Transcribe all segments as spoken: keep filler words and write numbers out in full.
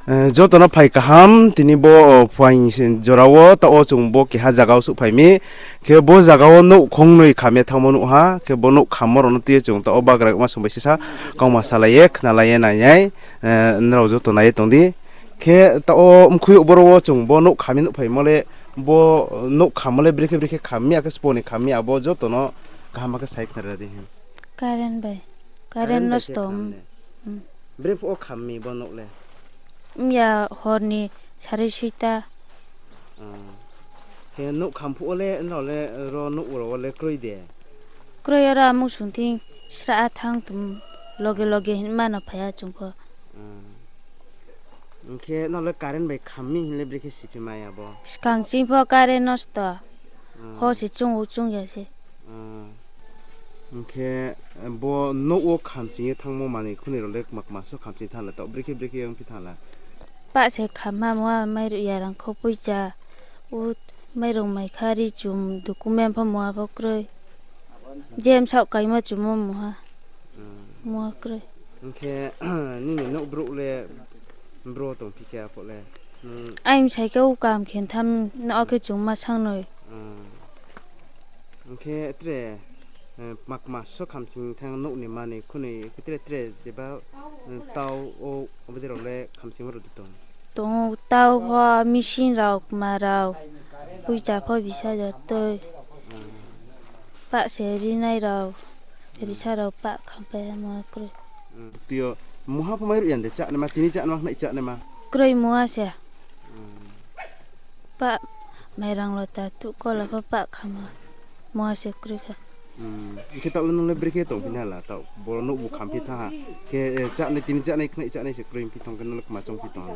Eh, joto no phai kaham, tini bo, o, phuaing sin jora wo, taoh wo chung bo keha zaga wo souhphai mi. Khe bo zaga wo nouh khongnoi kham ye thanngmo nuh ha, khe bo nouh khammo rao no tui ye chung taoh wo bagraima song bai sisa kauma salai ye, khnalai ye, nainai, eh, nrao joto nai ye tong di. Khe taoh wo mkhui boro wo chung bo nouh kham ye nuhphaimo le, bo nouh khammo le brekhe brekhe kham mi, akhe spo ni kham mi, abo joto no kaham khe sai khnari di. Current bai. Current nosto. Brekhe phuh wo kham mi bo nouh le? Mya hor ni sari soita. Khe nouh kham phuh wo le nrao le ro nouh rao wo le kroi de? Kroi, aro amung sung thing sra a thanng tong, loge loge hingma no phai ya chung pho. Hing khe nrao le current bai kham mi hing le brekhe siphi mai ya bo? Skang ching pho current nosto. Ho se chung ou chung ya se. Hing khe, bo nouh wo kham ching ye thanngmo manoi khunoi rao le kma kma so kham ching thanng la, taoh brekhe brekhe ongphi thanng la? Pah se khamma, muha mairuh ya, rangkho poicha, u mairung mai kha, ri chum, document pho muha pho kroi. Je bsaoh kaimo chumo muha. Muha kroi. Hing khe, nini nouh brouh le bro tongphi khe aphuh le? Aini bsai khe u kam khe tham no khe chung ma sangnoi. Hing khe tre, eh, kma kma so kham ching thanng nouh ni manoi khunoi khe tre tre jeba, eh, tau o, abo dei rao le kham chingmo rao de tong? Tong ou, tau pho, machine rao, kma rao, poicha pho bisa ja tui. Pah se rinai rao, risa rao pah khampai ya muha kroi. Tui yo muha pho mairuh ya de chánaima, tini chánaima, khnai chánaima? Kroi muha se. Pah mairang lota tuh kola pho pah kham ha. Muha se kroi kha. Hing khe taoh le nung le brekhe tongphi na la, taoh bo nouh bu khamphi thanng ha. Khe, eh, chánai, tini chánai, khnai chánai se kroi phi tong khe nung le kma choungphi tong ha?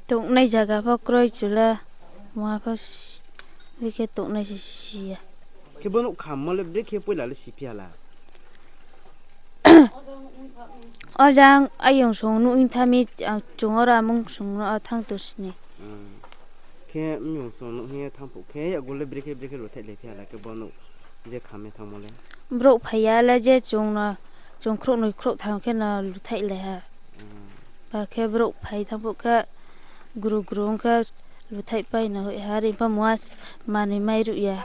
Tongnai zaga pho kroi chula, muha pho s-, brekhe tongnai se si ya. Khe bo nouh khammo le brekhe poila le siphi ha la? O jang ayong song nuh hing tha mi, ang chung aro amung sung no thanng to sini. Khe miyong song nuh hing ye thanng phuh khe yakgu le brekhe brekhe luthaihlai phi ha la khe bo nouh je kham ye thanngmo le? Brouh phai ya le je chung no, chung khrouhnoi khrouhtham khe no luthaihlai ha. Ba khe brouh phai thanng phuh khe gru gru ong khe luthaipai no hoih ha, ri pho muha s-, manoi mairuh ya.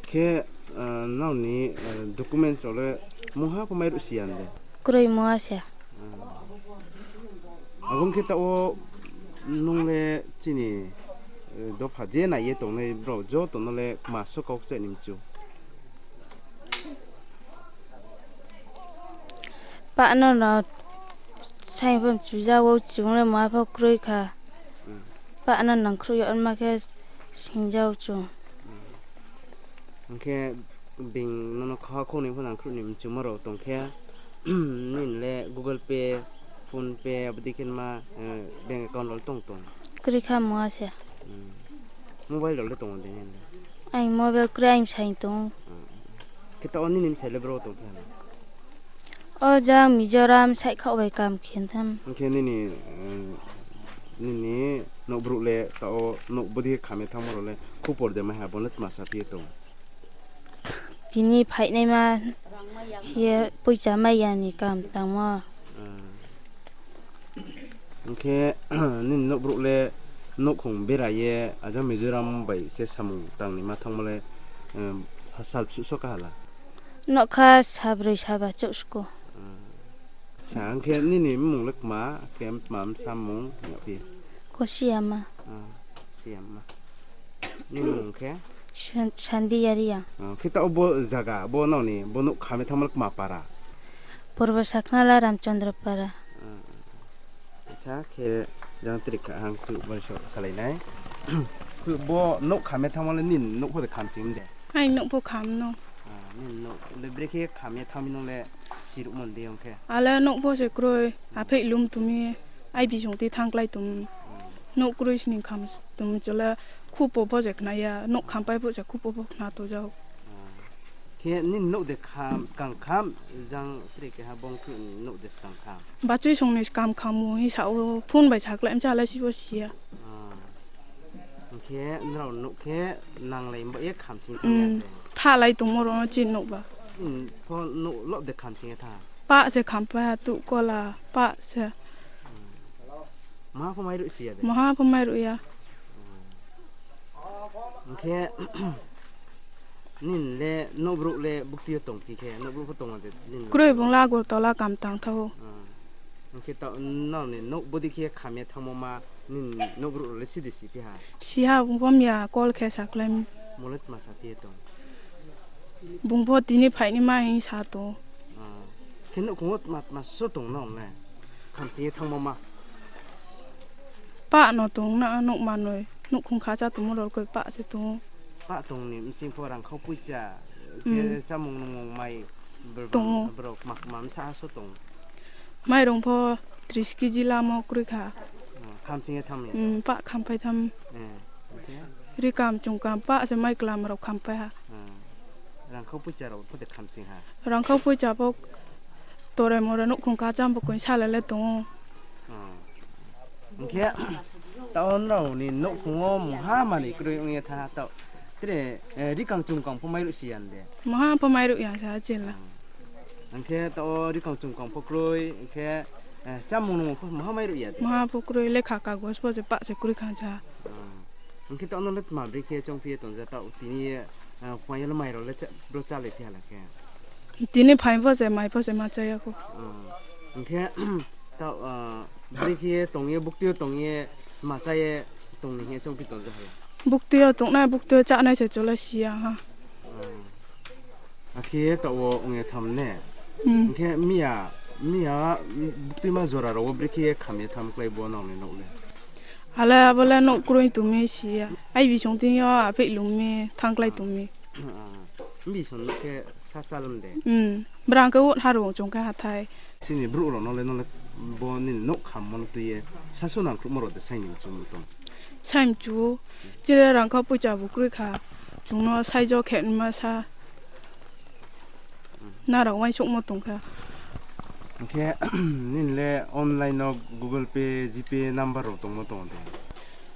Khe, eh, nrao ni, eh, documents rao le muha pho mairuh si ya de? Kroi muha se. Abo ong khe taoh wo nung le chini, eh, dopha je nai ye tongnai brao joto no le kma so kau kchaih ni mchu? Pah no no saing pho mchu ja ou, chung le muha pho kroi kha. Pah no nangkhruh yag ma khe sing ja ou chung. Hing khe being nono kha khou ni pho nangkhruh ni mchumo rao tong khe, nini le Google Pay, PhonePe, abo dei khe ma, eh, bank account rao le tong tong? Kroi kha muha se. Mobile rao le tong de nini le? Aini mobile kroi, aini bsai tong ou. Khe taoh wo nini bsai le bro tong khe? O jang Mizoram saihkhaoh bai kam khe tham. Hing khe nini, eh, nini nouh brouh le taoh wo nouh bodei khe kham ye thanngmo rao le khupor de mai ha, bo le tma saphi ye tong? Tini phaihnaima khe poicha mai ya ni kam tangmo. Hing khe, nini nouh brouh le nouhkhong bera ye, ajang Mizoram bai khe samung tang ni ma thanngmo le, eh, sa-, sal bsuh so kaha la? Nougkha sabroi saba chouh sko. Sa, hing khe nini mmung le kma, khe tma bsa mmung hing ya phi? Kosiyama. Kosiyama. Nini mmung khe? San-, Sandi Yaria. Khe taoh bo zaga, bo nrao ni, bo nouh kham ye thanngmo le kma para? Purbo Sakhnala Ramchandra para. Acha, khe jang trik kha hang khuh bai so salai nai. Khuh bo nouh kham ye thanngmo le nini nouh pho de kham sing de? Aini nouh pho kham no. Nini nouh le brekhe kham ye thanng mi nung le siruhmo de ong khe? Ale nouh pho se kroi, apheih lum tong mi, aibi song tui thanngklái tong. Nouh kroi sning kham tong mi chole, khupo pho se khna ya, nouh khampai phuh se khupo pho khna to jao. Khe nini nouh de kham, skang kham, jang tre keha bong khe nouh de skang kham? Bachoi song ni skang kham o hing sa o, phone bai sakhlai msa le sibo si ya. Hing khe nrao nouh khe nanglai ba ye kham sing thanng ya khe? Thalai tongmo rao no chini nouh ba. Pho nouh loh de kham sing ye thanng? Pah se khampai ha, tuh kola, pah se. Maha pho mairuh si ya de? Maha pho mairuh ya. Hing khe, nini le nouh brouh le bukti yo tong phi khe, nouh brouh pho tong de nini le? Kroi, bung le Agartala kam tang tha ou. Hing khe taoh nrao ni nouh bodei khe kham ye thanngmo ma, nini nouh brouh rao le si de si phi ha? Si ha, bung pho miya call khe sakhlai mi. Mo le tma sa phi ye tong? Bung pho tini phainaima hing sa tong. Khe nouhkhong wo tma tma so tong nrao le? Khamsing ye thanngmo ma. Pah no tong na, nouh manoi, nouhkhong kha chá tongmo rao kroi pah se tong ou. Pah tong ni bsing pho rangkhau poicha, khe chámung nungmung mai, tong ou. Brao kma kma bsa so tong? Mairung pho tris kg lamo kroi kha. Khamsing ye thanng mi? Pah khampai tham. Rikam chungkam pah se mai klam rao khampai ha. Rangkhau poicha rao pho de khamsing ha? Rangkhau poicha pho tore more nouhkhong kha chá bo koing sala le tong ou. Hing khe, taoh nrao ni nouhkhong wo mungha manoi kroi ong ye thanng ha taoh. Tre, rikang chungkang pho mairuh si ya de? Mungha pho mairuh ya sa chila. Hing khe taoh wo rikang chungkang pho kroi, hing khe, chámung nungmung pho mungha mairuh ya de? Mungha pho kroi, lekha kagos pho se pah se kroi kha sa. Hing khe taoh no le tma brekhe choungphi ye tong ja taoh tini, phaing yo le mai rao le bro chálai phi ha la khe? Tini phaing pho se mai pho se ma chá ya khou. Hing khe, taoh, brekhe ye tong ye, bukti yo tong ye, tma chá ye tong ni hing ye choungphi tong ja ha la? Bukti yo tongnai, bukti yo chánai se chole si ya ha. Akhe taoh wo ong ye tham ne? Hing khe miya, miya, buktima jora rao wo brekhe ye kham ye tham klái bo nrao ni nouh le? Ale abo le nouh kroi tong mi si ya. Ai bisong thing yo apheih lung mi thanng klái tong mi. Bsing khe sa chálum de? Brang khe wo harung chung khe hathái. Chini brouh rao no le, no le bo nini nouh khammo no tui ye sasu nangkhruhmo rao de sai ni mchu tong? Sai mchu ou. Chini rangkhau poicha bu kroi kha. Chung no saijo khe nma sa. Nrao uaingsouhmo tong kha. Hing khe, nini le online no Google Pay, GPay number rao tongmo tong de?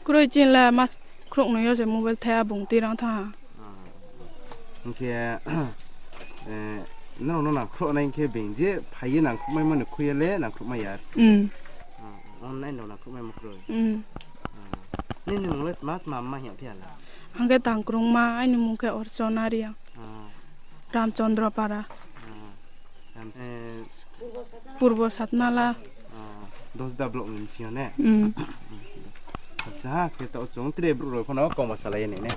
Kroi, chini le mas khrouhnoi yo se mobile thai ha bung tuirang thanng ha. Hing khe, nrao no nangkhruh nai hing khe being je phai ye nangkhruhmaimo ni khui ye le nangkhruhmai ya? Online rao nangkhruhmaimo kroi. Nini mung le tma tma ma hing phi ha la? Ang khe Tangkrungma, aini mung khe Orchona Reang. Ramchandra Para. Purbo Satnala. Dosda block ni bsing yo ne? Acha, khe taoh chung tre brouh rao pho no kauma salai ye nai ne.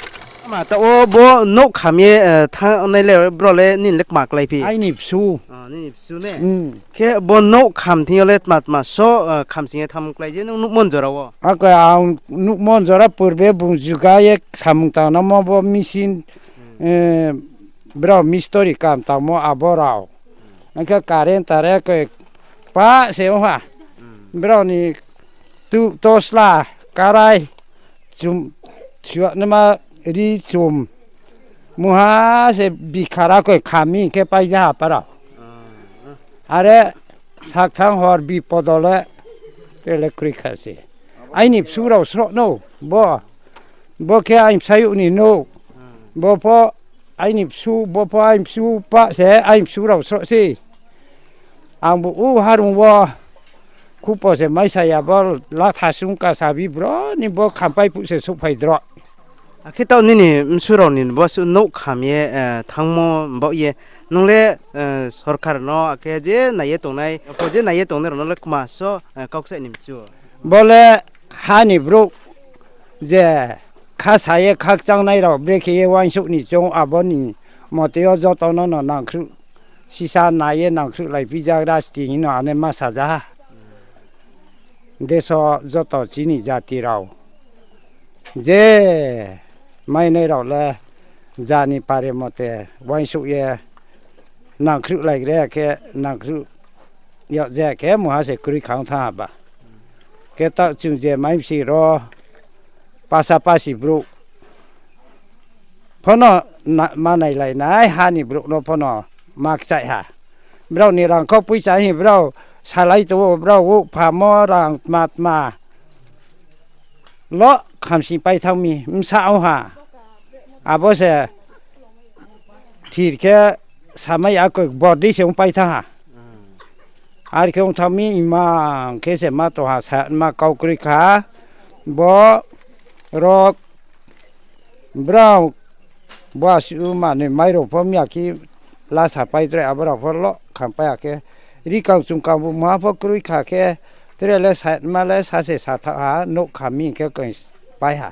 Ma taoh wo bo nouh kham ye, thanngnai le brao le nini le kma klái phi? Aini bsu. Nini bsu ne? Khe bo nouh kham thing yo le tma tma so, khamsing ye tham klái je nung nuhmo jora wo? Ake ang nuhmo jora purbe bung juga ye samung tangnamo bo machine, brao mistori kam tangmo abo rao. Ang khe current tare khe pah se ong ha. Brao ni tuh tosla, karai, chum, suanaima ri chum. Mungha se bikhara khe khami khe paija ha para. Are sakthanng hor bipodo le, tele kroi kha se. Aini bsu rao sroh no, bo, bo khe aini bsayouh ni nouh. Bo pho aini bsu, bo pho aini bsu, pah se aini bsu rao sroh se. Ang bo u harung wo khupo se maisa ya bo latha sung kasabi bro ni bo khampai phuh se souhphai dro. Akhe taoh nini bsu rao ni bo suh nouh kham ye, thanngmo baoh ye, nung le, sorkar no akhe je nai ye tongnai, je nai ye tongnai rao no le kma so, kau kchaih ni mchu? Bo le ha ni brouh je khasa ye khakchangnai rao brekhe ye uaingsouh ni choung abo ni mote yo joto no no nangkhruh sisa nai ye nangkhruhlai phi jagra sti hing no ane ma saja ha. Deso joto chini jati rao je mainai rao le jani pare mote uaingsouh ye nangkhruhlai gre khe nangkhruh yag je khe mungha se kroi kha ong thanng ha ba. Khe taoh chung je mai bsi ro pasapasi brouh pho no ma nailainai ha ni brouh no pho no ma kchaih ha. Brao ni rangkhau poicha hing brao salai tong ou, brao wo phamo rang tma tma lo khamsing pai thanng mi bsa ong ha. Abo se thir khe samai ya khe bordei se ong pai thanng ha. Ar khe ong thanng mi imang khe se ma tong ha, sa ma kau kroi kha. Bo rok brao bo asuh manoi mairung pho miya khe lasa pai tre, abo rao pho lo kham pai ya khe. Ri kang chung kang bu mungha pho kroi kha khe, tre le sa ma le sa se sa thaoh ha, nouh kham mi khe koi pai ha.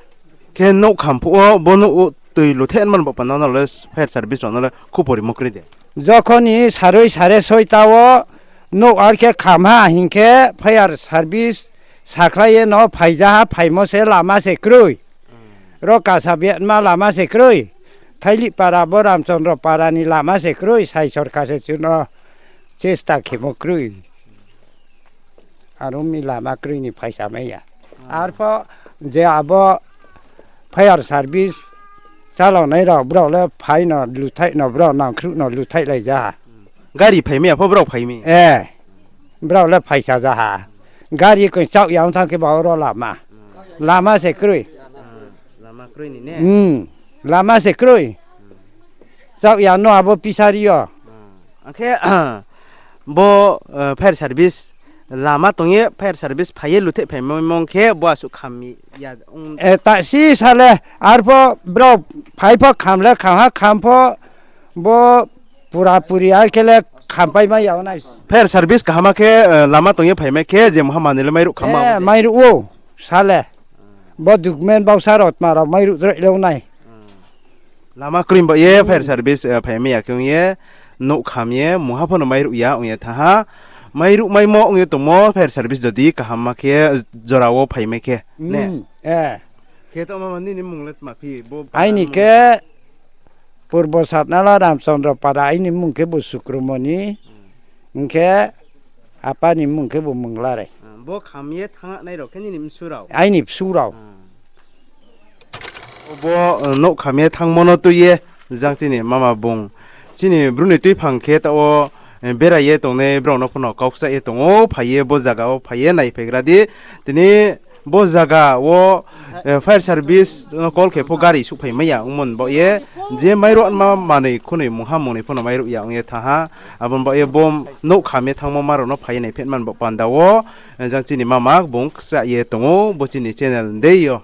Khe nouh kham phuh wo bo nouh tui lutheh man bo panda no le fire service rao no le khupori mo kroi de. Jokhon ni saroi sare soita wo nouh ar khe kham ha hing khe fire service sakhlai ye no phaija ha, phaimo se lama se kroi. Ro kasa biatma lama se kroi. Thailih para bo Ramchandra para ni lama se kroi, sai sorkar se chung no chesta khemo kroi. Aro mi lama kroi ni phaisa mai ya. Arpho je abo fire service chalonai rao brao le phai no luthaih no brao nangkhruh no luthaih lai ja ha. Gari phai mai ya pho brao phai mi? E, brao le phaisa ja ha. Gari koi chaoh ya ong thanng khe ba oro lama. Lama se kroi. Lama kroi ni ne? Hmm. Lama se kroi. Chaoh ya no abo pisari yo. Ang khe bo fire service lama tong ye fire service phai ye lutheh phai mong khe bo asuh kham mi ya ong. E, ta si sa le, arpho brao phai pho kham le kham ha, kham pho bo pura puri ar khe le khampai mai ya nai. Fire service kaham khe, lama tong ye phai mai khe je mungha manoi le mairuh kham ma, mairuh ou, sa le. Bo document bausa rao tma rao mairuh jroi le ong nai. Lama kroi ba ye fire service phai mai ya khe ong ye, nouh kham ye mungha pho no mairuh ya ong ye thanng ha. Mairuh maimo ong ye tongmo fire service jodi kaham ma khe jora wo phai mai khe, ne? Khe to mama nini mmung le tma phi? Aini khe Purbo Satnala Ramchandra para, aini mmung khe bo Sukromoni. Hing khe apa ni mmung khe bo Munglarai. Bo kham ye thanng nai rao khe nini bsu rao? Aini bsu rao. Bo nouh kham ye thanngmo no tui ye jang chini mama bung, chini bru ni tuiphang khe taoh wo berai ye tongnai brao no pho no kau kchah ye tong ou, phai ye bo zaga wo phai ye naiphaigra di. Tini bo zaga wo fire service no call khe pho gari suhphai mai ya ongmo ni baoh ye, je mairuhma manoi khunoi mungha mungnoi pho no mairuh ya ong ye thanng ha. Abo ni baoh ye bo nouh kham ye thanngmo ma rao no phai ye naiphehma ni baoh panda wo, jang chini mama bung kchah ye tong ou bo chini channel dei yo.